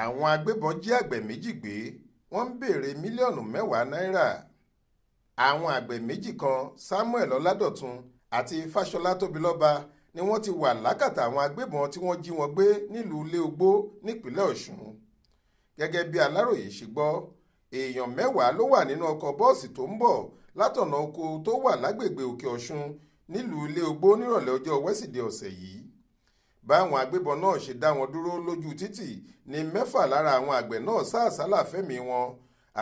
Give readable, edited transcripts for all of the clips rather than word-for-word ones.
Àwọn agbébọn jí àgbẹ̀ méjì gbé, wọ́n ń béèrè mílíọ̀nù 10 náírà. Àwọn àgbẹ̀ méjì kan, Samuel Ọládọ̀tun àti Fáṣọlá Tóbilọ́ba, ni wọ́n ti wà lákàtà àwọn agbébọn tí wọ́n jí wọn gbé nílùú Iléogbó nípínlẹ̀ Ọ̀ṣun. Gẹ́gẹ́ bí Aláròyé ṣe gbọ́, èèyàn 10 ló wà nínú ọkọ̀ bọ́ọ̀sì tó ń bọ̀ látọ̀nà oko tó wà lágbègbè Òkè Ọ̀ṣun nílùú Iléogbó nírọ̀lẹ́ ọjọ́ Wẹ́sídẹ̀ẹ́ ọ̀sẹ̀ yìí. Báwọn agbébọn náà ṣe dá wọn dúró lójú títì ní 6 lára àwọn àgbẹ̀ náà sá àsálà fẹ́mi wọn.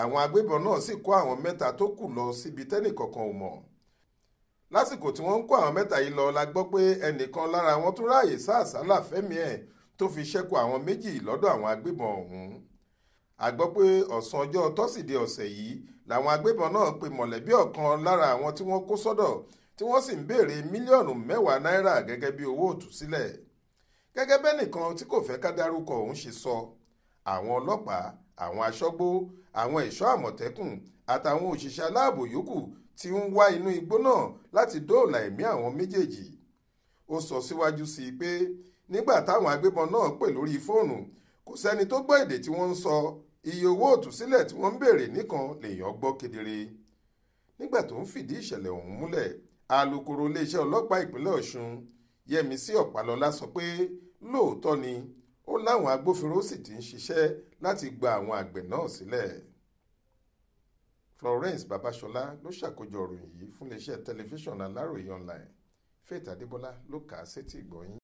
Àwọn agbébọn náà sì kó àwọn 3 tó kù lọ síbi tẹ́nìkankan ò mọ̀. Lásìkò tí wọ́n ń kó àwọn 3 yìí lọ la gbọ́ pé ẹnìkan lára wọn tún ráàyè sá àsálà fẹ́mi ẹ̀ tó fi ṣẹ́kù àwọn 2 lọ́dọ̀ àwọn agbébọn ọ̀hún. A gbọ́ pé ọ̀sán ọjọ́ Tọ́sídẹ̀ẹ́ ọ̀sẹ̀ yìí làwọn agbébọn náà pe mọ̀lẹ́bí ọ̀kan lára àwọn tí wọ́n kó sọ́dọ̀ tí wọ́n sì ń béèrè mílíọ̀nù 10 náírà gẹ́gẹ́ bí owó òtúsílẹ̀. Gẹ́gẹ́ bẹ́nìkan tí kò fẹ́ ká dárúkọ òun ṣe sọ, àwọn ọlọ́pàá, àwọn aṣọ́gbó, àwọn ẹ̀ṣọ́ àmọ̀tẹ́kùn àtàwọn òṣìṣẹ́ aláàbò yòókù tí ń wá inú igbó náà láti dóòlà ẹ̀mí àwọn méjèèjì. Ó sọ síwájú sí i pé nígbà táwọn agbébọn náà pè lórí fóònù, kò sẹ́ni tó gbọ́ èdè tí wọ́n ń sọ, iye owó òtúsílẹ̀ tí wọ́n ń béèrè nìkan lèèyàn gbọ́ kedere. Nígbà tó ń fìdí ìṣẹ̀lẹ̀ ọ̀hún múlẹ̀, alūkkóró iléeṣẹ́ ọlọ́pàá ìpínlẹ̀ Ọ̀ṣun Yẹ́misí Ọ̀pálọ́lá sọ pé lóòótọ́ ni, ó láwọn agbófinró sì ti ń ṣiṣẹ́ láti gba àwọn àgbẹ̀ náà sílẹ̀. Florence Babasola ló ṣàkójọ ìròyìn yìí fún iléeṣẹ́ tẹlifíṣàn Aláròyé online. Faith Adébọlá ló kà á sétí ìgbọ́ yín.